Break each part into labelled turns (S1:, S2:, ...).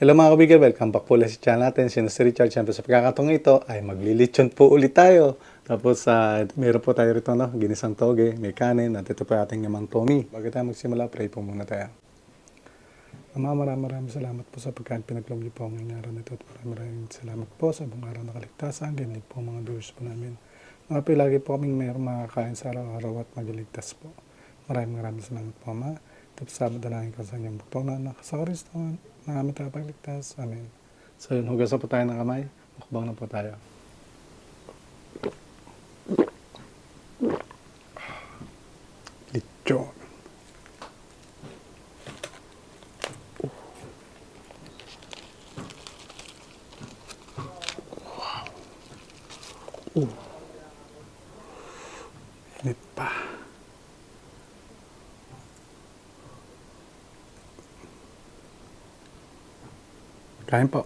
S1: Hello, mga kaibigan, welcome back po ulit sa channel natin. Sino si Richard? Siyempre, sa pagkakataong ito ay maglilitsyon po ulit tayo. Tapos meron po tayo rito, no? Ginisang toge, may kanin, at ito po ating yamang Tommy. Bago tayo magsimula, pray po muna tayo. Ama, maraming maraming salamat po sa pagkain pinagkaloob niyo po ngayong araw na ito. At maraming maraming salamat po sa buong araw na kaligtasan. Ganyan po mga viewers po namin. Mga po, lagi po kaming mayroong makakain sa araw-araw at magiligtas po. Maraming maraming salamat po, Ama. Tapos sa dalangin ko sa inyong buktong na anak sa Kristo na aming tagapagligtas. Amen. So yun, hugasan po tayo ng kamay. Mukbang na po tayo. Lechon. Init pa. Kain po.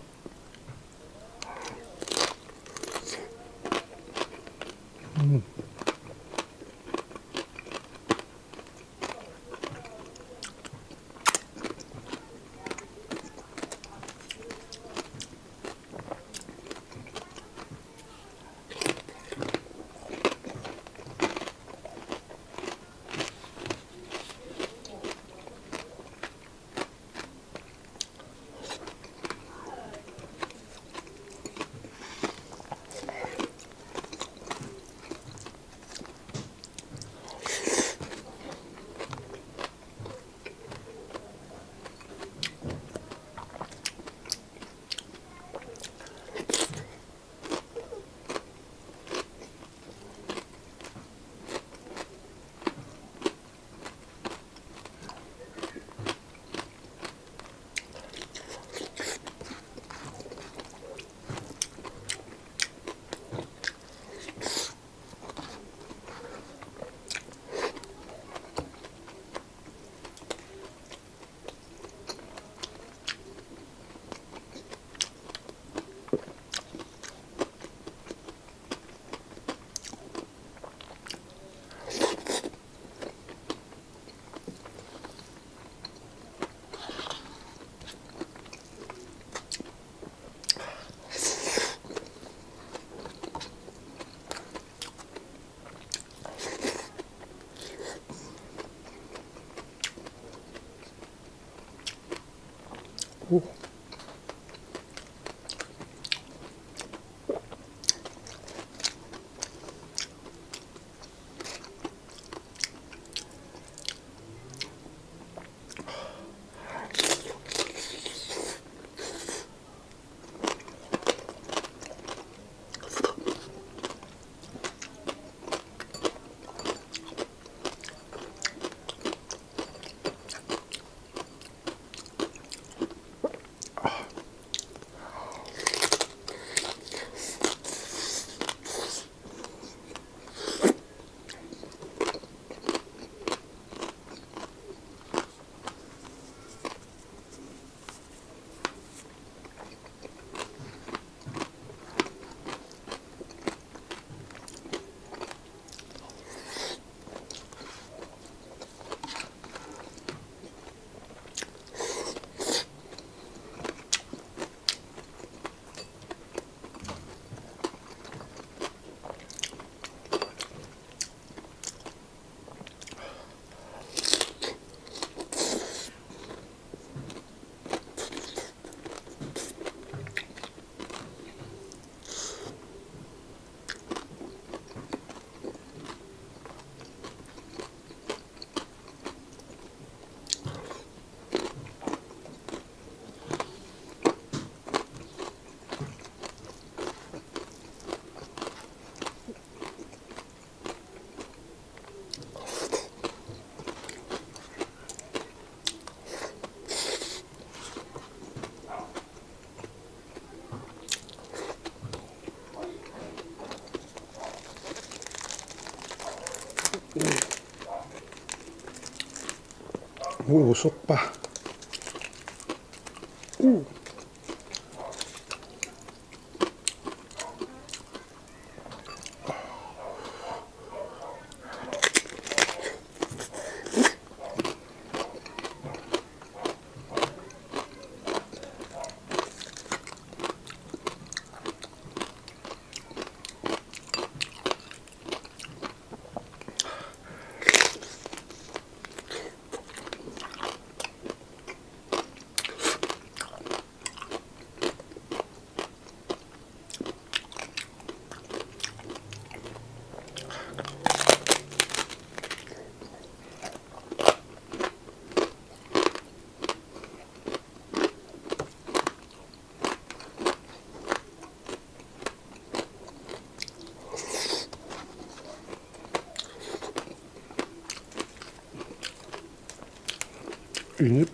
S1: Uusok pa. Init.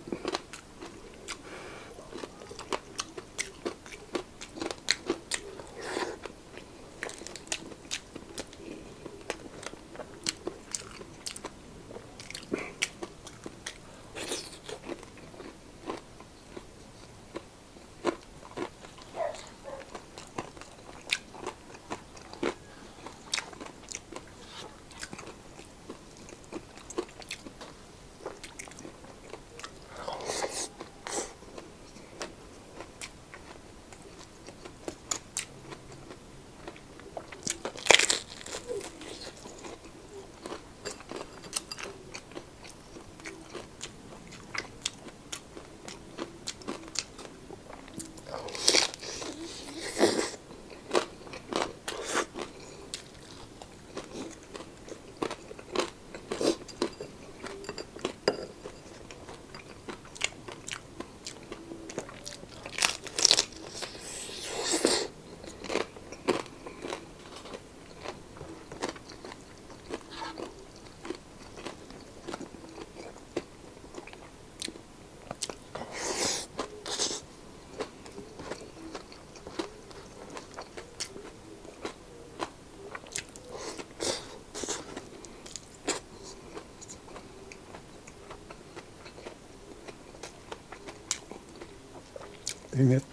S1: Init.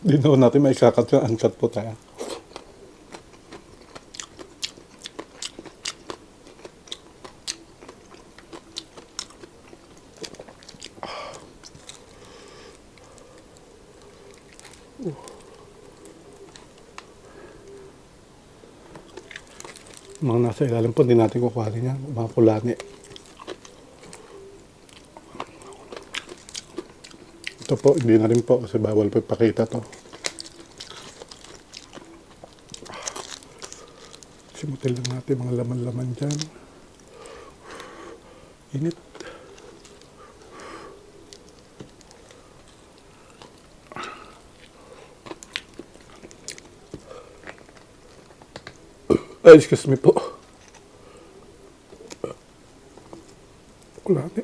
S1: Hindi naman natin maika-cut yung uncut po tayo. Mga nasa ilalim po, hindi natin kukuhanin yan. Mga kulani. Ito po, hindi na rin po kasi bawal po ipakita to. Simutin lang natin mga laman-laman dyan. Init. Ay, excuse me po. Kulani.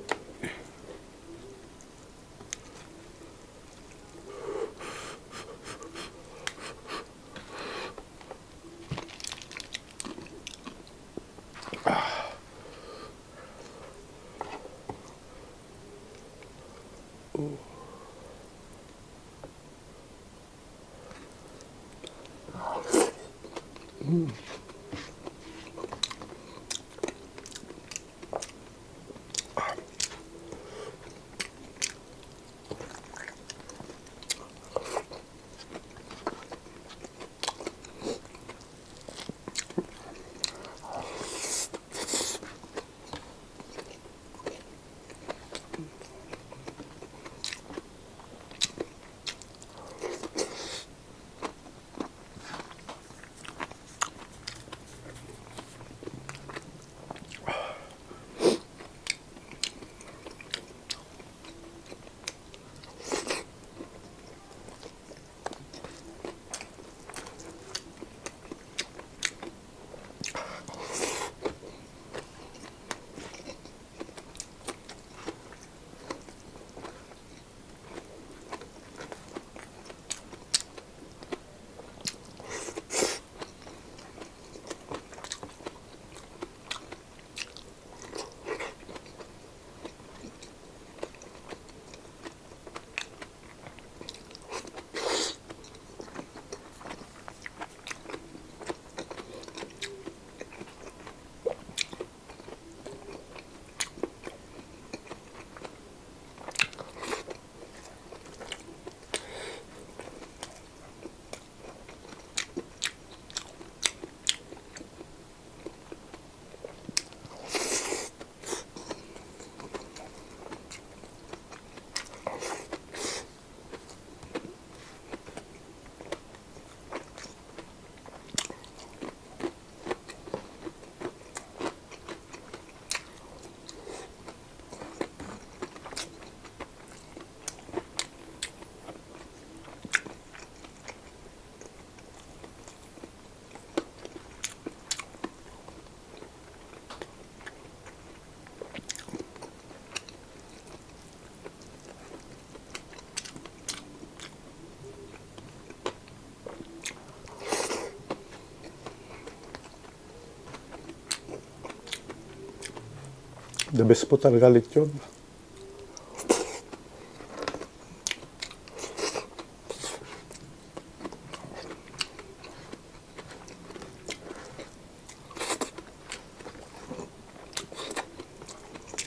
S1: The best po talaga lechon.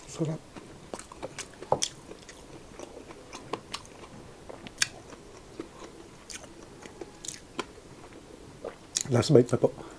S1: Sarap. Last bite na po.